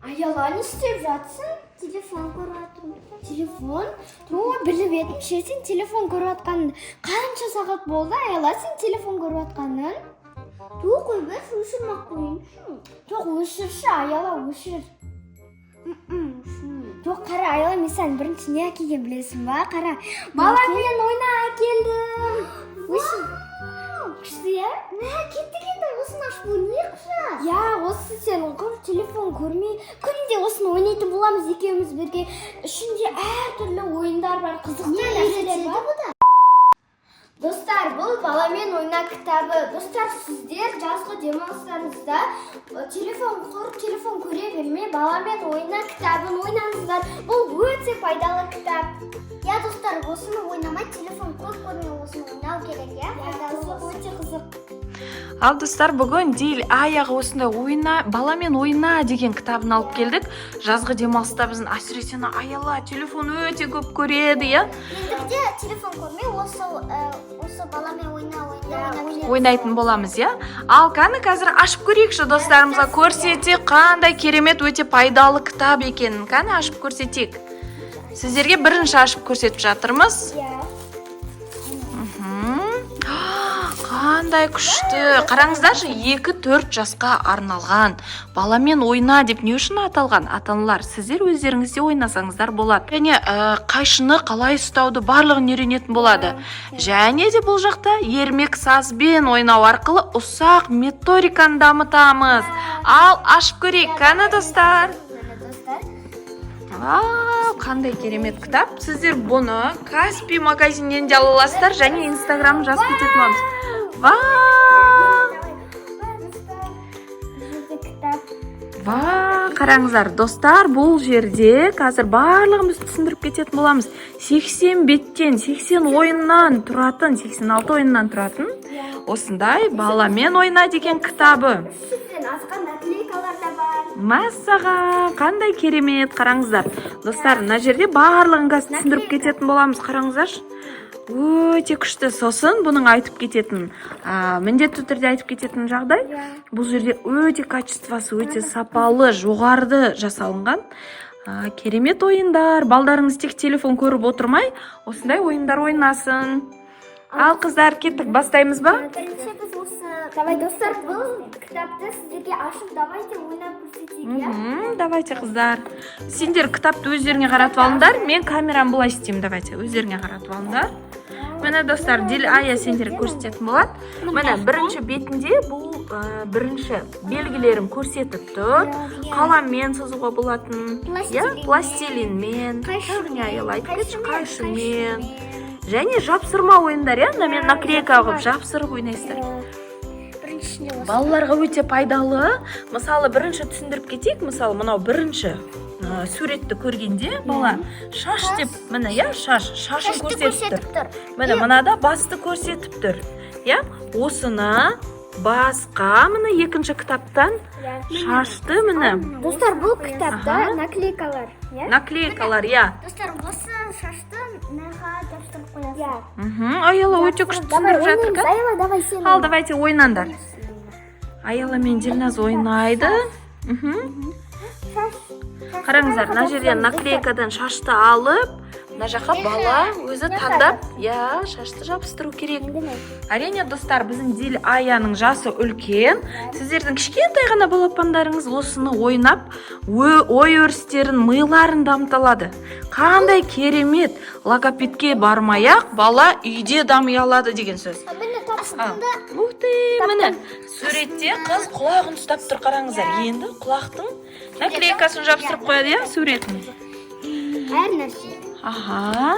Аяла, не істеп жатсың? Телефон көріп жатырмын. Телефон? Ту, біліп едім ше сен телефон көріп жатқаныңды. Қанша сағат болды, Аяла, сен телефон көріп жатқаның? Ту, қой берші, өшірмей ақ қояйыншы. Жоқ, өшірші, Аяла, өшір. Жоқ, қара, Аяла, мен саған бірінші не әкелген білесің ба? Қара, «Баламен ойна» әкелдім. Өшір. Күшті, иә? Мә, кеттік енді, осыны ашып ойнайықшы. Иә, осы сен құр телефон көрмей, күнде осыны ойнайтын боламыз екеуміз бірге. Ішінде әртүрлі ойындар бар, қызықты Не нәрселер үйретеді бар. бұда? Достар, бұл «Баламен ойна» кітабы. Достар, сіздер жазғы демалыстарыңызда телефон құр телефон көре бермей, «Баламен ойна» кітабын ойнаңыздар. Бұл өте пайдалы кітап. Иә, достар, осыны ойнамай, телефон көп көрмей, осыны ойнау керек, иә? Пайдалы Қызық, болсын. өте қызық. Ал, достар, бүгін Дил аяғы осындай ойна «Баламен ойна» деген кітабын алып келдік. Жазғы демалыста біздің, әсіресе ана Аяла телефон өте көп көреді, иә? Ендігіде телефон көрмей, осы «Баламен ойна» ойында ойнап жүреміз. Ойнайтын боламыз, иә. Ал кәні, қазір ашып көрейікші, достарымызға көрсетейік қандай керемет, өте пайдалы кітап екенін. Кәні, ашып көрсетейік сіздерге. Бірінші ашып көрсетіп жатырмыз. Иә. Қандай күшті! Қараңыздаршы, 2-4 жасқа арналған «Баламен ойна» деп не үшін аталған? Ата аналар, сіздер өздеріңіз де ойнасаңыздар болады. Және қайшыны қалай ұстауды, барлығын үйренетін болады. Және де бұл жақта ермек сазбен ойнау арқылы ұсақ моториканы дамытамыз. Ал ашып көрейік, кәні, достар. Міне, достар. Вау, қандай керемет кітап! Сіздер бұны Каспи магазиннен де ала аласыздар және Инстаграм жазып кететін боламыз. Вау! Достар, бұл жерде кітап. Ва, қараңыздар, достар, бұл жерде қазір барлығын біз түсіндіріп кететін боламыз. 80 беттен, 80 ойыннан тұратын, 86 ойыннан тұратын осындай «Баламен ойна» деген кітабы. 300-ден асқан наклейкалар да бар. Мәссаған, қандай керемет! Қараңыздар, достар, мына жерде барлығын қазір түсіндіріп кететін боламыз. Қараңыздаршы, өте күшті. Сосын бұның айтып кететін, міндетті түрде айтып кететін жағдай, бұл жерде өте качествосы өте сапалы, жоғарыды жасалынған керемет ойындар. Балдарыңыз тек телефон көріп отырмай, осындай ойындар ойнасын. Ал, қыздар, кеттік, бастаймыз ба? Бірінші біз осы Давай, достар, бұл кітапты сіздерге ашып, давайте ойнап көрсетейік, иә? Давайте, қыздар, сендер кітапты өздеріңе қаратып алыңдар, мен камераны былай істеймін. Давайте, өздеріңе қаратып алыңдар. Міне, достар, Дил Ая сендерге көрсететін болады. Міне, бірінші бетінде бұл бірінші белгілерін көрсетіп тұр. Қаламмен сызуға болатын, иә, пластилинмен. Тағы не, Аяла, айтып кетші? Қайшымен және жапсырма ойындар, иә, мынамен наклейка қылып жапсырып ойнайсыздар. Біріншісінде осы. Балаларға өте пайдалы. Мысалы, бірінші түсіндіріп кетейік. Мысалы, мынау бірінші суретті көргенде бала шаш деп, міне, иә, шаш, шашын Шашты көрсетіп тұр. көрсетіп тұр. Міне, мынада басты көрсетіп тұр, иә. Осыны басқа, міне, екінші кітаптан шашты, міне. Достар, бұл кітапта наклейкалар, иә? Наклейкалар, иә. Достар, осы шашты мынаға жабыстырып қоясың. Иә. Аяла өте күшті Давай түсіндіріп жатыр. ойнаймыз, Кәне. Аяла, давай сен. Ал, давайте, ойнаңдар. Аяла мен Ділназ ойнайды. Қараңыздар, мына жерден наклейкадан шашты алып, мына жаққа бала өзі таңдап, иә, шашты жабыстыру керек. Әрине, достар, біздің Дил Аяның жасы үлкен. Сіздердің кішкентай ғана балапандарыңыз осыны ойнап, ой өрістерін, миларын дамыта алады. Қандай керемет! Логопедке бармай ақ бала үйде дами алады деген сөз. Міне, А, таптым. Ух ты, міне, суретте қыз құлағын ұстап тұр. Қараңыздар, енді құлақтың наклейкасын жабыстырып қояды, иә, суретін. Әр нәрсе. Аха,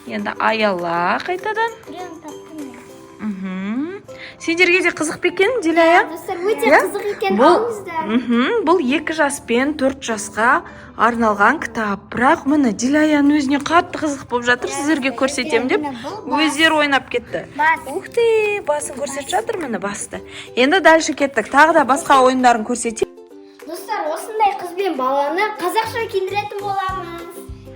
енді Аяла қайтадан. Біреуін таптым мен. Сендерге де қызық па екен, Диляя? Достар, өте Иә? қызық екен, Бұл алыңыздар. Бұл 2 жас пен 4 жасқа арналған кітап, бірақ, міне, Диляяның өзіне қатты қызық болып жатыр, сіздерге көрсетемін деп Міне, бұл бас. өздері ойнап кетті. Бас. Ух ты, басын көрсетіп жатыр, міне, басты. Енді дальше кеттік, тағы да басқа ойындарын көрсетейік. Достар, осындай қыз бен баланы қазақша киіндіретін боламыз.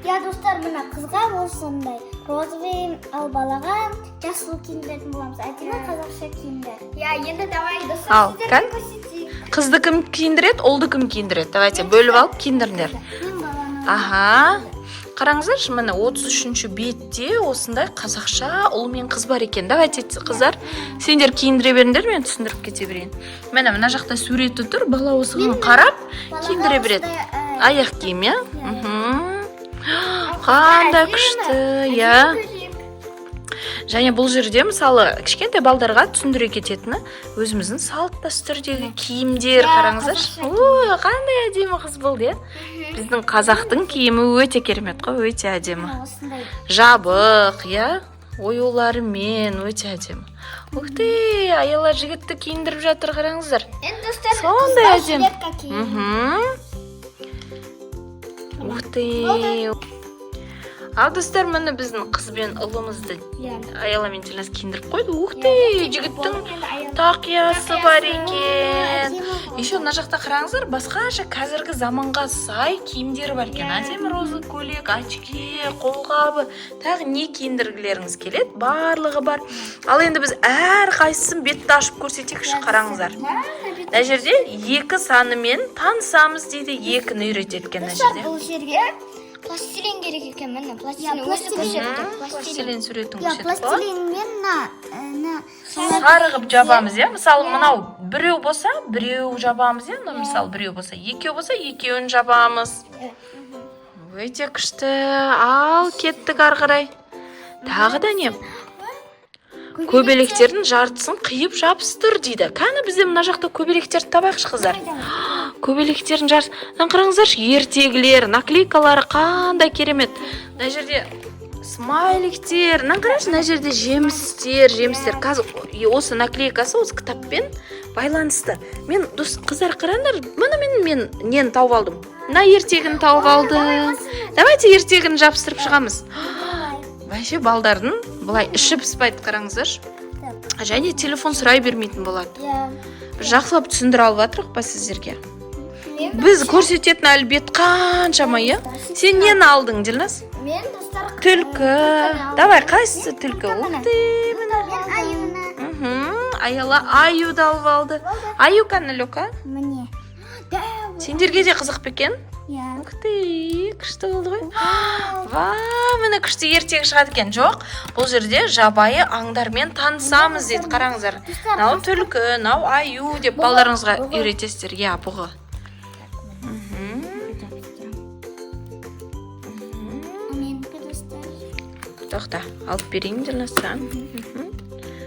Иә, достар, міне, қызға осындай розовый, ал балаға жасыл киіндіретін боламыз. Әдемі қазақша киімдер. Иә, енді давай, достар, Ал, сіздерге кән. көрсетейік. Қызды кім киіндіреді, ұлды кім киіндіреді? Давайте бөліп алып киіндіріңдер. Мен баланы. Аха, қараңыздаршы, міне, 33-ші бетте осындай қазақша ұл мен қыз бар екен. Давайте, қыздар, сендер киіндіре беріңдер, мен түсіндіріп кете берейін. Міне, мына жақта суреті тұр, бала осыған қарап киіндіре береді. Аяқ киім, иә. Қандай күшті, иә. Және бұл жерде, мысалы, кішкентай балдарға түсіндіре кететіні өзіміздің салт дәстүрдегі киімдер. Иә, Қараңыздаршы, ой, қандай әдемі қыз болды, иә. Біздің қазақтың киімі өте керемет қой, өте әдемі. Осындай. Жабық, иә, оюларымен өте әдемі. Ух ты, Аяла жігітті киіндіріп жатыр, қараңыздар. Енді, достар, Сондай қыздар әдемі. жилетка киеді. Ух ты. Ал, достар, міне, біздің қыз бен ұлымызды Иә. Аяла мен Дильназ киіндіріп қойды. Ух ты, жігіттің тақиясы бар екен. Еще мына жақта, қараңыздар, басқаша қазіргі заманға сай киімдері бар екен. Әдемі роза көйлек, очки, қолғабы, тағы не киіндіргілеріңіз келеді, барлығы бар. Ал енді біз әрқайсысын бетті ашып көрсетейікші. Қараңыздар, мына жерде екі санымен танысамыз дейді, екіні үйретеді екен мына Достар, жерде. бұл жерге пластилин керек екен, міне, пластилин Иә, өзі пластилин. көрсетіп тұр. Пластилин. Пластилин суретін Иә, көрсетіп қой. пластилинмен мына Сары қылып жабамыз, иә. Мысалы, мынау біреу болса, біреу жабамыз, иә. Мынау, мысалы, біреу болса, екеу болса, екеуін жабамыз. Өте күшті. Ал кеттік ары қарай. Тағы да не? Көбелектердің жартысын қиып жабыстыр дейді. Кәні, бізде мына жақта көбелектерді табайықшы, қыздар. Көбелектердің жартысы. Мына қараңыздаршы, ертегілер, наклейкалары қандай керемет. Мына жерде смайликтер, мына қарашы, мына жерде жемістер, жемістер. Қазір осы наклейкасы осы кітаппен байланысты. Мен, дос қыздар, қараңдар, міне, мен нені тауып алдым? Мына ертегіні тауып алдым. Давайте ертегіні жабыстырып шығамыз. Вообще балдардың былай іші пыспайды, қараңыздаршы. Және телефон сұрай бермейтін болады. Иә. Біз жақсылап түсіндіре алып жатырмық па сіздерге? Мен Біз көрсететін әлі бет қаншама, иә. Сен нені алдың, Дильназ? Мен, достар, Түлкі. Давай, қайсысы түлкі? Ух ты, міне. Мен аюны. Аяла аюды алып алды. Аю кәні, Люка? Міне. Сендерге де қызық па екен? Иә. Ух ты, күшті болды ғой. Ва, міне, күшті ертегі шығады екен. Жоқ, бұл жерде жабайы аңдармен танысамыз дейді, қараңыздар. Мынау түлкі, мынау аю деп балдарыңызға үйретесіздер. Иә, бұғы. Менікі, достар. Тоқта, алып берейін, Дильназ, саған.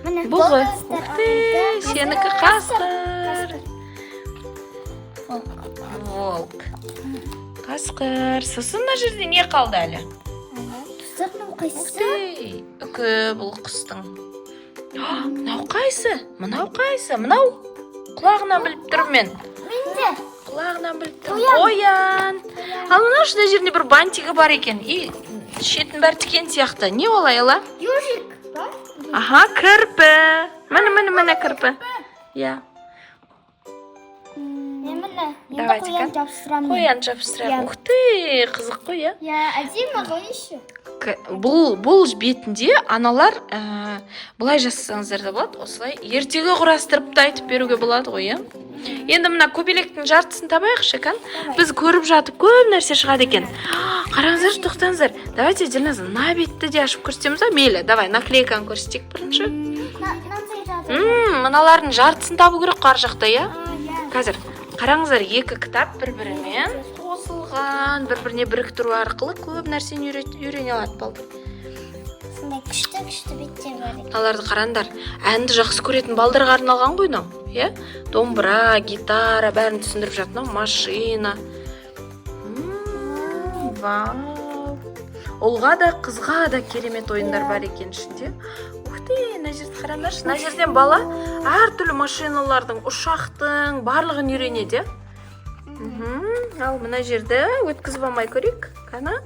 Міне. Бұғы. Ух ты, сенікі қасқыр. Волк. Қасқыр. Сосын мына жерде не қалды әлі? Достар, мынау Ух қайсысы? ты, үкі бұл құстың. А, мынау қайсы? Мынау қайсы? Мынау құлағынан біліп тұрмын мен. Менде. Құлағынан біліп тұрмын. Қоян. Ал мынау мына жерінде бір бантигі бар екен. И шетін бәрі тікен сияқты. Не ол, Аяла? Ежик па? Аха, кірпі. Міне, міне, міне, кірпі. Иә. Мен міне. Енді Давайте, қоян ка. жабыстырамын. Қоян жабыстырайық. Иә. Ух ты, қызық қой, иә. Иә, әдемі ғой еще. Бұл бетінде аналар, былай жазсаңыздар да болады, осылай ертегі құрастырып та айтып беруге болады ғой, иә. Енді мына көбелектің жартысын табайықшы, кән. Біз көріп жатып көп нәрсе шығады екен. Қараңыздаршы, тоқтаңыздар, давайте, Дильназ, мына бетті де ашып көрсетеміз ба? Мейлі, давай наклейканы көрсетейік бірінші. Мынандай жазып. Мыналардың жартысын табу керек қой ар жақта, иә. Қазір қараңыздар, екі кітап бір бірімен қосылған, бір біріне біріктіру арқылы көп нәрсені үйрене алады балдар. Сондай күшті күшті беттер бар екен. Мыналарды қараңдар, әнді жақсы көретін балдарға арналған ғой мынау, иә. Домбыра, гитара, бәрін түсіндіріп жатыр. Мынау машина. Вау, ұлға да, қызға да керемет ойындар бар екен ішінде. Ух ты, мына жерді қараңдаршы, мына жерден бала әртүрлі машиналардың, ұшақтың барлығын үйренеді, иә. Ал мына жерді өткізіп алмай көрейік, қана.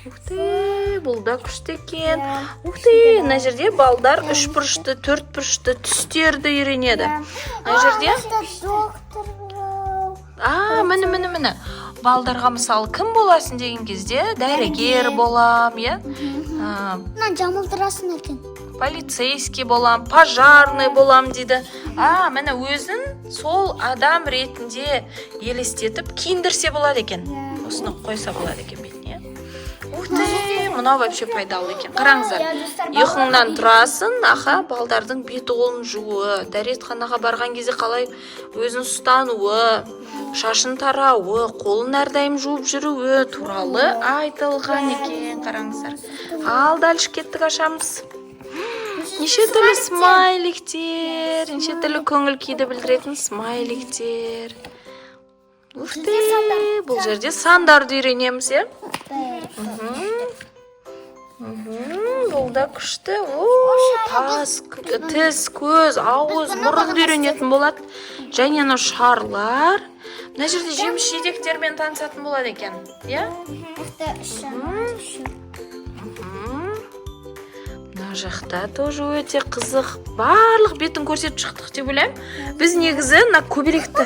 Ух ты, бұл да күшті екен. Ух ты, мына жерде балдар үш бұрышты, төрт бұрышты түстерді үйренеді мына жерде. Доктор бол. А, міне, міне, міне, балдарға, мысалы, кім боласың деген кезде, дәрігер болам, иә. А, Мына жамылдырасың екен. Полицейский болам, пожарный болам дейді. А, міне, өзін сол адам ретінде елестетіп киіндірсе болады екен. Осыны қойса болады екен бетіне. Ух ты, мынау вообще пайдалы екен, қараңыздар. Иә, достар, Ұйқыңнан тұрасың, аха, балдардың беті қолын жууы, дәретханаға барған кезде қалай өзін ұстануы, шашын тарауы, қолын әрдайым жуып жүруі туралы айтылған екен, қараңыздар. Ал дальше кеттік, ашамыз. Неше түрлі смайликтер, неше түрлі көңіл күйді білдіретін смайликтер. Ух ты, бұл жерде сандарды үйренеміз, иә. Бұл да күшті. О, тас, тіс, көз, ауыз, мұрынды үйренетін болады. Және анау шарлар. Мына жерде жеміс жидектермен танысатын болады екен, иә. Мықты үш. Мына жақта тоже өте қызық. Барлық бетін көрсетіп шықтық деп ойлаймын. Біз негізі мына көбелекті.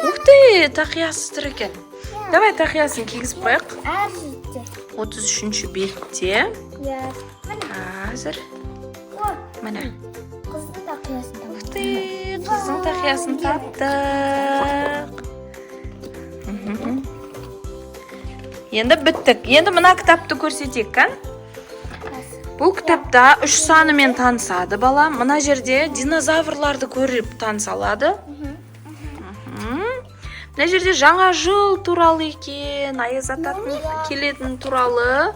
Ух ты, тақиясы тұр екен. Давай тақиясын кигізіп қояйық. Әр жерде. 33 бетте. Иә. Қазір. О, Міне. қыздың тақиясын Ух таптық. ты, қыздың тақиясын таптық. Енді біттік. Енді мына кітапты көрсетейік, кән? Бұл кітапта үш санымен танысады бала. Мына жерде динозаврларды көріп таныса алады. Мына жерде жаңа жыл туралы екен, аяз атаның келетін туралы.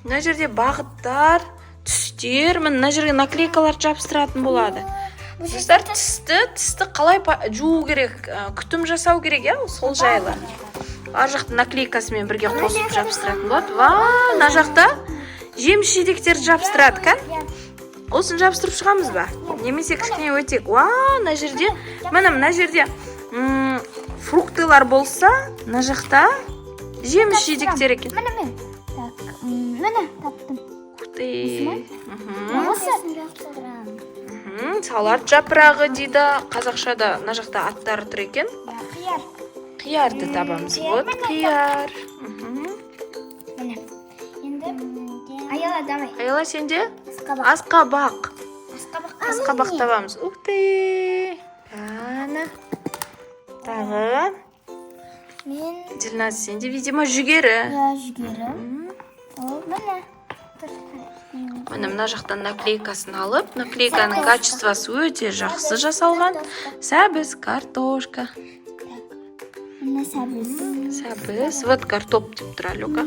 Мына жерде бағыттар, түстер, міне, мына жерге наклейкалар жабыстыратын болады. Достар, тісті қалай жуу керек, күтім жасау керек, иә, сол жайлы. Ар жақта наклейкасымен бірге қосып жабыстыратын болады. Ва, мына жақта жеміс жидектерді жабыстырады, кән? Осыны жабыстырып шығамыз ба? Немесе кішкене өтейік. Уа, мына жерде, міне, мына жерде фруктылар болса, мына жақта жеміс жидектер екен. Міне мен. Так, міне таптым. Ух ты. Осы. Салат жапырағы дейді. Қазақшада мына жақта аттары тұр екен. Қияр. Қиярды табамыз. Қияр Вот міне. қияр. Міне. Енді Аяла, давай. Аяла, сенде? Асқабақ. Асқабақ. Асқабақ. Асқабақ табамыз. Ух ты. Кәні. Тағы. Мен Ділназ, сенде, видимо, жүгері. иә, жүгері. О, міне. Тұр. Міне, мына жақтан наклейкасын алып, наклейканың качествосы өте жақсы жасалған. Сәбіз, картошка. Міне сәбіз. Сәбіз. Вот картоп деп тұр, Алюка.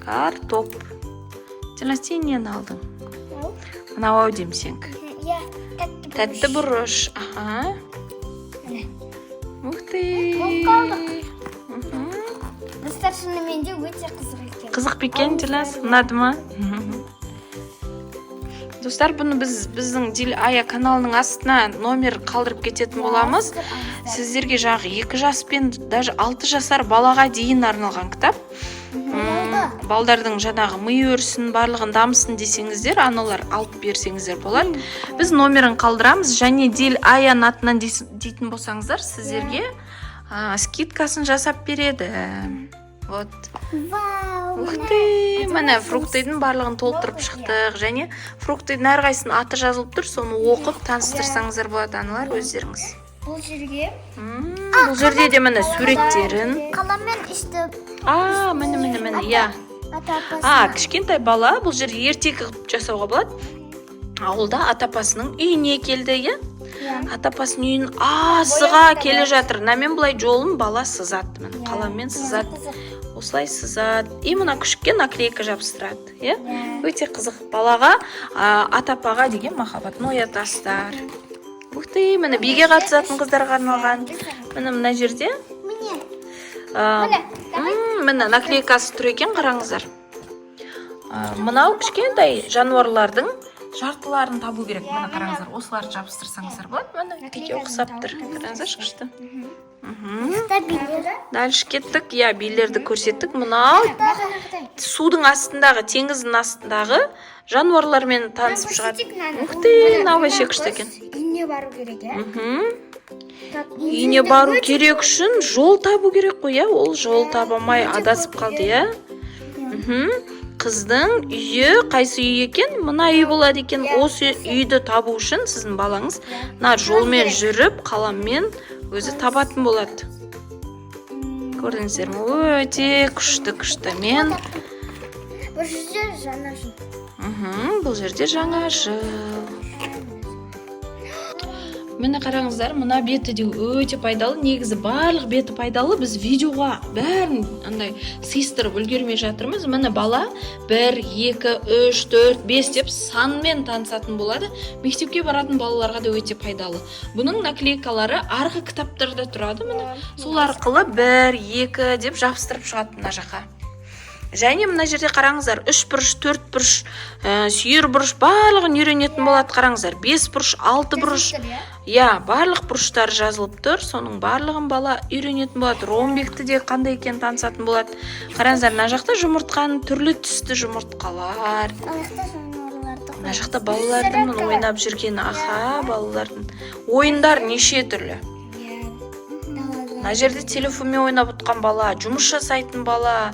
Картоп. Ділназ, сен нені алдың? Мынау ау деймін сенікі. Иә, тәтті бұрыш. Тәтті бұрыш. Аха. Міне. Ух ты. Болып қалдық. Достар, шынымен де өте қызық екен. Қызық па екен, Ділназ? Ұнады ма? Достар, бұны біз біздің Дил Ая каналының астына номер қалдырып кететін боламыз. Сіздерге жаңағы 2 жас пен даже 6 жасар балаға дейін арналған кітап. Балдардың жаңағы ми өрісін, барлығын дамысын десеңіздер, аналар алып берсеңіздер болады. Біз номерін қалдырамыз және Дил Аяның атынан дейтін болсаңыздар, сіздерге скидкасын жасап береді. Вот. Вау. Ух ты, міне, фруктыдың барлығын толтырып шықтық және фруктыдың әрқайсысының аты жазылып тұр, соны оқып таныстырсаңыздар болады, аналар, өздеріңіз. Бұл жерге Бұл жерде де, міне, суреттерін. Қаламмен ішті. А, міне, міне, міне, иә. Ата апасы. А, кішкентай бала бұл жерде ертегі қылып жасауға болады. Ауылда ата апасының үйіне келді, иә? Ата апасының үйін асыға келе жатыр. Мынамен былай жолын бала сызады, міне, қаламмен сызады. Осылай сызады. И мына күшікке наклейка жабыстырады, иә? Өте қызық, балаға ата апаға деген махаббатын оятасыздар. Ух ты, міне, биге қатысатын қыздарға арналған. Міне, мына жерде Міне. міне, наклейкасы тұр екен, қараңыздар. Мынау кішкентай жануарлардың жартыларын табу керек. Міне, қараңыздар, осыларды жабыстырсаңыздар болады. Міне, биге ұқсап тұр, қараңыздаршы, күшті. Билер. Дальше кеттік, иә, билерді көрсеттік. Мынау судың астындағы, теңіздің астындағы жануарлармен танысып шығады. Ух ты, мынау вообще күшті екен. Үйіне бару керек, иә? Мхм. Үйіне бару керек үшін жол табу керек қой, иә? Ол жол таба алмай адасып қалды, иә. Қыздың үйі қайсы үй екен? Мына үй болады екен. Осы үйді табу үшін сіздің балаңыз мына жолмен жүріп, қаламмен өзі табатын болады. Көрдіңіздер ме? Өте күшті, күшті. Мен Бұл жерде жаңа жыл. Бұл жерде жаңа жыл. Міне, қараңыздар, мына беті де өте пайдалы. Негізі барлық беті пайдалы. Біз видеоға бәрін андай сыйыстырып үлгермей жатырмыз. Міне, бала бір, екі, үш, төрт, бес деп санмен танысатын болады. Мектепке баратын балаларға да өте пайдалы. Бұның наклейкалары арғы кітаптарда тұрады. Міне, сол арқылы бір, екі деп жабыстырып шығады мына жаққа. Және мына жерде, қараңыздар, үш бұрыш, төрт бұрыш, сүйір бұрыш, барлығын үйренетін болады. Қараңыздар, бес бұрыш, алты бұрыш, иә, барлық бұрыштар жазылып тұр. Соның барлығын бала үйренетін болады. Ромбикті де қандай екенін танысатын болады. Қараңыздар, мына жақта жұмыртқаның, түрлі түсті жұмыртқалар. Ана жақта жануарларды. Мына жақта балалардың ойнап жүргені. Аха, балалардың ойындар неше түрлі. Мына жерде телефонмен ойнап отқан бала, жұмыс жасайтын бала,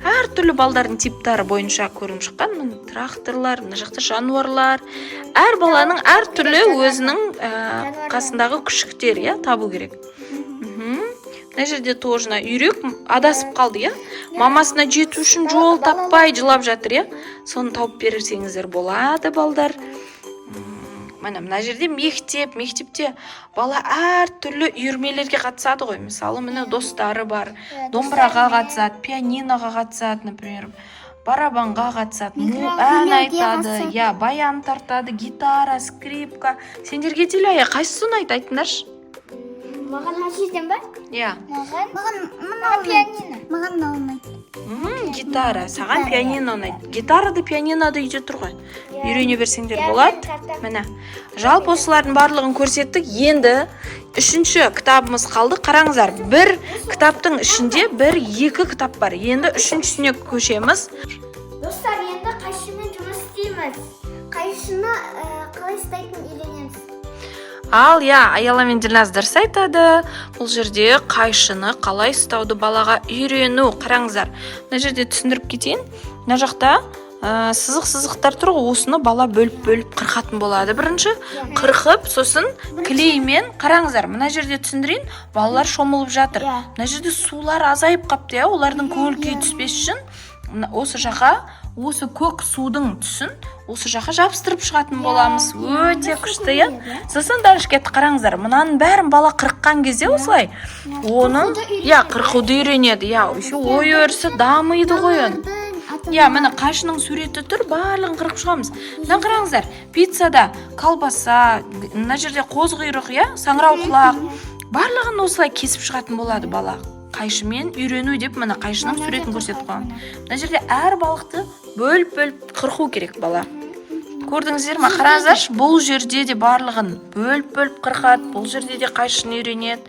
әртүрлі балдардың типтары бойынша көрініп шыққан. Міне, тракторлар, мына жақта жануарлар, әр баланың әртүрлі өзінің қасындағы күшіктер, иә, табу керек. Мына жерде тоже мына үйрек адасып қалды, иә, мамасына жету үшін жол таппай жылап жатыр, иә. Соны тауып берсеңіздер болады, балдар. Міне, мына жерде мектеп. Мектепте бала әртүрлі үйірмелерге қатысады ғой. Мысалы, міне, достары бар, домбыраға қатысады, пианиноға қатысады, например, барабанға қатысады, ән Микрофонға айтады, қатысады. Иә, баян тартады, гитара, скрипка. Сендерге, Диляя, қайсысы ұнайды, айтыңдаршы? Маған мына жерден ба? Иә. Маған мынау пианино. Маған мынау ұнайды. Гитара саған, пианино ұнайды. Гитара да, пианино да үйде тұр ғой, үйрене берсеңдер болады. Міне, жалпы осылардың барлығын көрсеттік. Енді үшінші кітабымыз қалды. Қараңыздар, бір кітаптың ішінде бір екі кітап бар. Енді үшіншісіне көшеміз. Достар, енді қайшымен жұмыс істейміз. Қайшыны қалай ұстайтынын үйренеміз. Ал, иә, Аяла мен Ділназ дұрыс айтады. Бұл жерде қайшыны қалай ұстауды балаға үйрену. Қараңыздар, мына жерде түсіндіріп кетейін. Мына жақта сызық сызықтар тұр ғой. Осыны бала бөліп бөліп қырқатын болады. Бірінші қырқып, сосын клеймен. Қараңыздар, мына жерде түсіндірейін. Балалар шомылып жатыр. Мына жерде сулар азайып қапты, иә. Олардың көңіл күйі түспес үшін осы жаққа, осы көк судың түсін осы жаққа жабыстырып шығатын боламыз. Өте күшті, иә. Сосын дальше кетті. Қараңыздар, мынаның бәрін бала қырыққан кезде осылай оның, иә, қырқуды үйренеді, иә. Еще ой өрісі дамиды ғой оның. Иә, міне, қайшының суреті тұр, барлығын қырқып шығамыз. Мына қараңыздар, пиццада колбаса, мына жерде қоз құйрық, иә, саңырауқұлақ, барлығын осылай кесіп шығатын болады бала. Қайшымен үйрену деп, міне, қайшының суретін көрсетіп қойған. Мына жерде әр балықты бөліп бөліп қырқу керек бала. Көрдіңіздер ма? Қараңыздаршы, бұл жерде де барлығын бөліп бөліп қырқады, бұл жерде де қайшыны үйренеді.